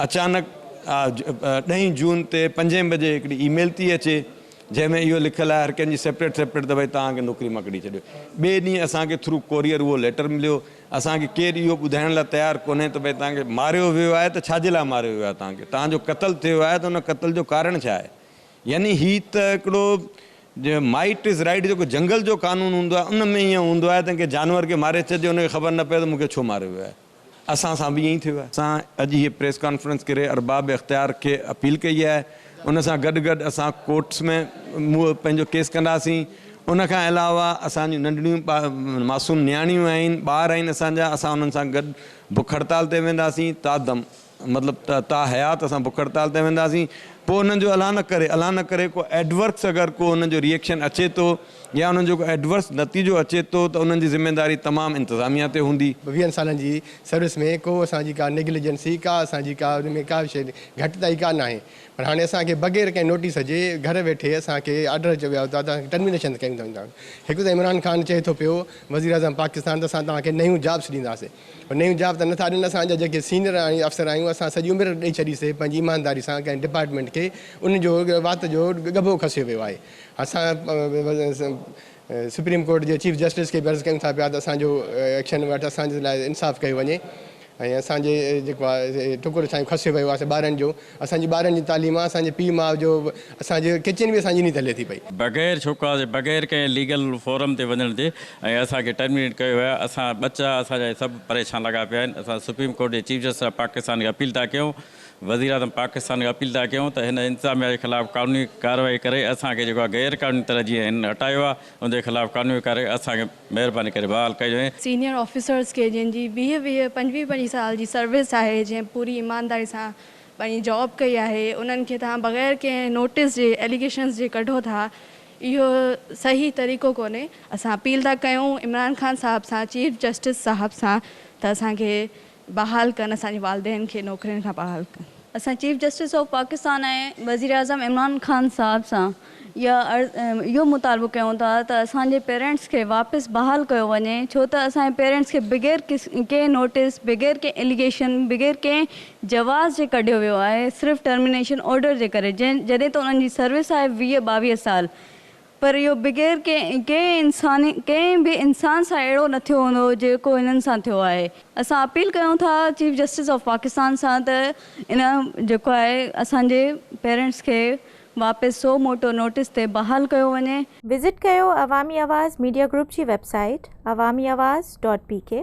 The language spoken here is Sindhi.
اچانڪ ڏهين جون تي پنجين بجي هڪڙي اي ميل ٿي اچي جنهن ۾ اهو لکيل آهي هر ڪنهن جي سيپريٽ سيپريٽ ته ڀئي توهان کي نوڪري مان ڪڍي ڇڏيو. ٻئي ڏينهن اسان کي ٿرو ڪوريئر اهو ليٽر مليو. اسان کي ڪير اهو ٻڌائڻ لاء تيار ڪونهي ته ڀئي توهان کي ماريو ويو آهي ته ڇا جي لاء ماريو ويو آهي توهان کي توهان جو قتل ٿيو آهي ته ان قتل جو ڪارڻ ڇا آهي يعني هي ته هڪڙو مائيٽ از رائيٽ جيڪو جنگل جو قانون هوندو آهي ان ۾ ائين هوندو آهي ته ڪنهن جانور کي ماري ڇڏجي ان کي خبر نه پئي ته مون کي ڇو ماريو ويو آهي. اسان سان به ائين ئي ٿيو آهي. اسان اڄ هيء پريس ڪانفرنس ڪري ارباب اختيار کي اپيل ڪئي آهي ان سان گڏ گڏ اسان ڪورٽس ۾ پنهنجو ڪيس ڪنداسين ان کان علاوه اسان جون ننڍڙيون معصوم نياڻيون آهن ٻار آهن اسان جا اسان انهن سان گڏ بک هڙتال تي وينداسين تا دم مطلب ته تا حيات اسان بک هڙتال تي وينداسين پوء انهن جو الله نه ڪري الله نه ڪري ڪو ايڊورس اگر ڪو انهن جو ريئيڪشن اچي ٿو يا انهن جو ڪو ايڊورس نتيجو اچي ٿو ته انهن جي ذميداري تمام انتظاميا تي هوندي. ويهن سالن جي سروس ۾ ڪو اسان جي ڪا نيگليجنسي ڪا اسان جي ڪا ان ۾ ڪا به شيء گهٽتائي ڪا ناهي پر هاڻي اسان کي بغير ڪنهن نوٽيس جي گهر ويٺي اسان کي آرڊر اچي ويا ته توهان کي ٽرمينيشن ڪيون ٿا هڪ ته عمران خان چئي ٿو پيو وزيراعظم پاڪستان ته اسان توهان کي نيون جابس ڏينداسين پر نيون جاب ته نٿا ڏين اسان جا جيڪي سينئر افسر آهيون اسان سڄي عمر ڏئي ڇڏي سي پنهنجي ايمانداري سان ڪنهن ڊپارٽمينٽ کي ان جو وات جو ڳڀو کسيو ويو آهي اسان سپريم ڪورٽ جي چيف جسٽس کي به عرض ڪيون ٿا پيا ته اسان جو ايڪشن وٺ اسان جي لاء انصاف ڪيو وڃي ۽ اسان جي جيڪو آهي ٽڪر سائين کسيو ويو آهي ٻارن جو اسان جي ٻارن جي تعليم آهي اسان جي پيء ماء جو اسان جي ڪچن به اسان جي ني هلي ٿي پئي. بغير شوڪاز جي بغير ڪنهن ليگل فورم تي وڃڻ جي ۽ اسان کي ٽرمينيٽ ڪيو ويو آهي اسان ٻچا اسان جا سڀ پريشان لڳا پيا آهن اسان سپريم ڪورٽ جي چيف جسٽس آف پاڪستان کي اپيل ٿا ڪيون وزيراعظم پاڪستان کي اپيل ٿا ڪيون ته هن انتظاميا جي خلاف قانوني ڪارروائي ڪري اسان کي جيڪو آهي غير قانوني طرح جيئن هنن هٽايو آهي ان جي خلاف قانوني ڪارروائي اسان کي مهرباني ڪري بحال ڪئي وڃي. سينيئر آفيسرز کي جن جي 20 20 25 25 سال جي سروس آهي جنهن پوري ايمانداري سان پنهنجي جاب ڪئي آهي انهن کي توهان بغير ڪنهن نوٽيس جي ايليگيشنز جي ڪڍو ٿا اهو صحيح طريقو ڪونهي اسان اپيل ٿا ڪيون عمران خان صاحب سان چيف جسٽس صاحب سان ته اسان کي بحال ڪن اسان جي والدين کي نوڪرين کان بحال ڪن. اسان چيف جسٽس آف پاڪستان ۽ وزيراعظم عمران خان صاحب سان اها اهو مطالبو ڪيون ٿا ته اسان جي پيرنٽس کي واپس بحال ڪيو وڃي ڇو ته اسان جي پيرنٽس کي بغير ڪنهن نوٽيس بغير ڪنهن اليگيشن بغير ڪنهن جواز جي ڪڍيو ويو آهي صرف ٽرمينيشن آرڊر جي ڪري جنهن جڏهن ته انهن جي سروس آهي 20 22 سال پر اهو بغير ڪنهن ڪنهن انساني ڪنهن به انسان سان اهڙو نه ٿيو هوندو جيڪو هنن سان ٿيو آهي. اسان اپيل ڪيون ٿا چيف جسٽس آف پاڪستان سان ته ان جيڪو آهي اسان جي پيرنٽس کي واپس سو موٽو نوٽيس تي بحال ڪيو وڃي. وزٽ ڪيو عوامي آواز ميڊيا گروپ جي website Awami Awaz dot P K.